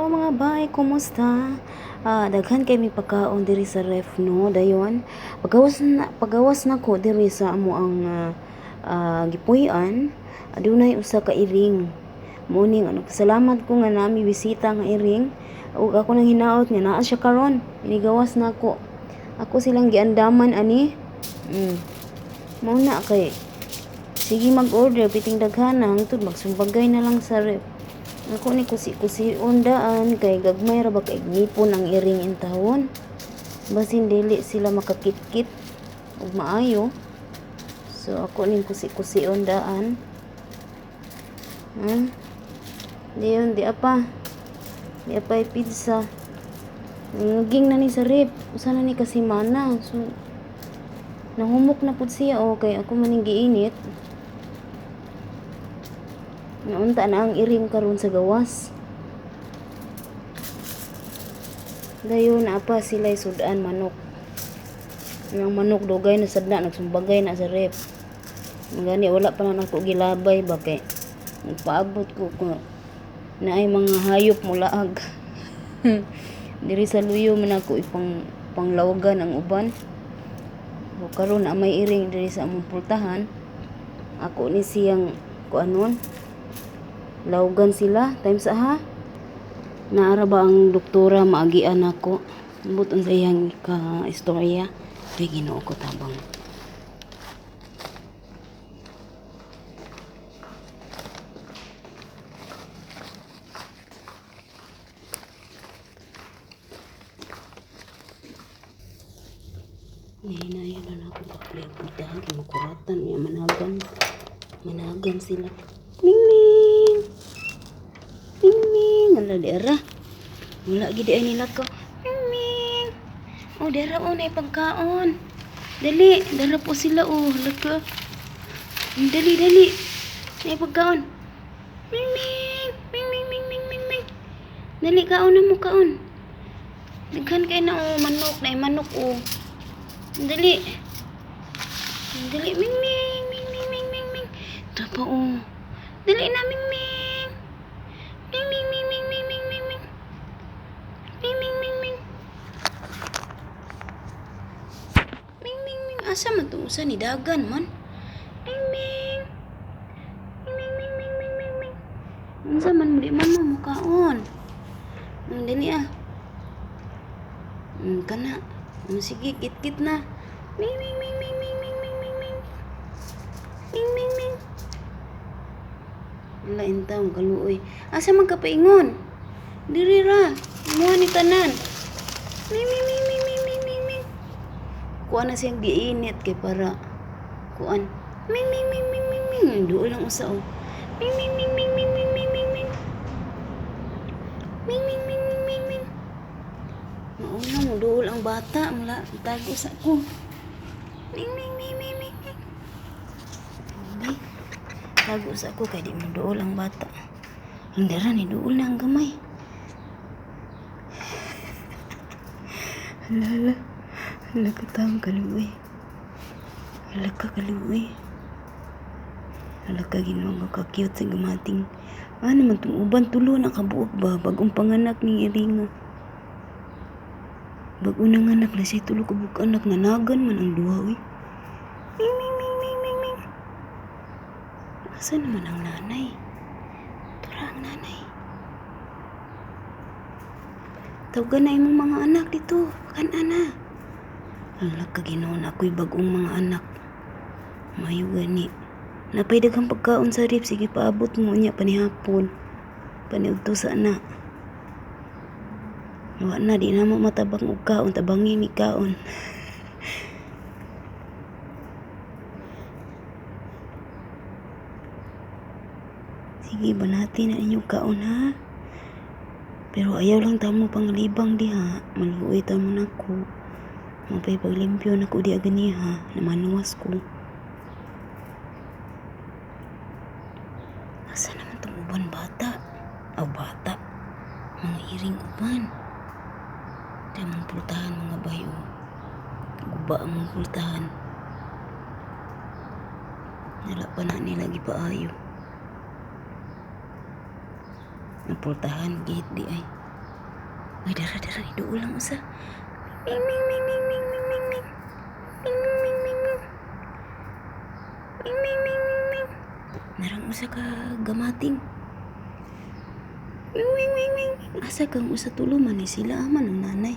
Hello mga bay, kumusta? Daghan kay mi pagkaon diri sa ref, no, dayon. Pagawas na ko diri sa amo ang gipuy-an, adunay usa ka iring. Morning, ano, pasalamat ko nga nami bisita nga iring. Ug ako nang hinaot nga naa siya karon. Inigawas na ko. Ako silang giandaman ani. Mao na kay sige mag-order piting daghan na hangtod magsumbagay na lang sa ref. Ako ni kusi-kusion daan kay gagmay ra ba kay nipon ang iring intawon. Basin dili sila makakitkit ug maayo. So ako ning kusi-kusion daan. Diyon di apa. Di apa pizza. Ngaging na ni sa rep. Usa na ni ka semana. So nahumok na pud siya, okay ako man ning giinit. Naunta na ang iring karon sa gawas. Dayon apa sila sudan manok. Ang manok dugay na sadna nagsumbagay na sa rep. Gani wala pa na nako gilabay ba kay nagpaabot ko ko naay mga hayop mulaag. Diri sa luyo man ako ipang panglawagan ang uban. O karon na may iring diri sa among pultahan. Ako ni siyang kuanon. Lawgan sila times aha. Naara ba ang doktora maagian nako. Ambot unsa iyang ka istorya. Ay, Ginoo ko, tabang. Nahinayon na ako pagpultahan kay makuratan niya managan. Managan sila. Ming ming. Ming ming. Ala di ara. Wala gid ay nila ko. Ming ming. Oh, dara oh, nay pagkaon. Dali, dara po sila oh. Laka. Dali, dali. Nay pagkaon. Ming ming. Ming ming ming ming ming ming. Dali kaon na mo kaon. Daghan kay na oh, manok, nay manok oh. Dali. Dali, ming ming ming ming ming ming ming. Ito pa oh. Dali na, ming ming. Ming ming ming ming ming ming ming ming. Ming ming ming ming. Ming ming ming. Asa man to usa ni dagan man? Ming ming. Ming ming ming ming ming ming ming. Unsa man mo di man mo mukaon. Dali ah. Kana. Sige, kit-kit na. Ming ming ming ming ming ming ming ming ming. Ming ming ming. Wala intawon kaluoy. Asa man ka paingon? Diri ra. Mo ni tanan. Ming ming ming ming ming ming ming ming. Kuan na siyang giinit kay para kuan. Ming ming ming ming ming ming. Duol lang usa oh. Ming ming ming ming ming ming ming ming ming. Ming ming ming ming ming ming. Mauna mo duol ang bata, mula tago sa ko. Ming ming ming ming ming ming. Hindi. Tago sa ko kay di mo duol ang bata. Ang dara ni duol na ang gamay. Hala hala. Hala ka taong kaluoy. Hala ka kaluoy. Hala ka Ginoo nga ka-cute sa gumating. Ano man tong uban tulo na kabuok ba bagong panganak ning iringa. Bago nang anak na siya tulo ka buok anak nanagan man ang duha uy. Ming ming ming ming ming ming. Asa naman ang nanay? Tura ang nanay. Tawagan na imong mga anak dito. Kan na. Hala ka Ginoo na ako'y bagong mga anak. Mayo gani. Napay daghang pagkaon sa ref. Sige paabot mo niya panihapon. Paniudto sa na. Wa na di na mo matabang og kaon, tabangi mi kaon. Sige banati na inyong kaon ha. Pero ayaw lang tamo panglibang diha, maluoy tamo nako. Mapay paglimpyo nako diha ganiha, namanuwas ko. Asa naman tong uban bata? Aw bata. Mga iring uban. Di mong pultahan mga bayo. Guba ang mong pultahan. Nala pa na nila gipaayo. Ang pultahan gate di ay. Uy, dara dara ni duol lang usa. Ming ming ming ming ming ming ming ming. Ming ming ming ming ming. Ming ming ming ming ming. Narang usa ka gamating. Ming ming ming ming. Asa kang usa, tulo man ni sila, ama ng nanay.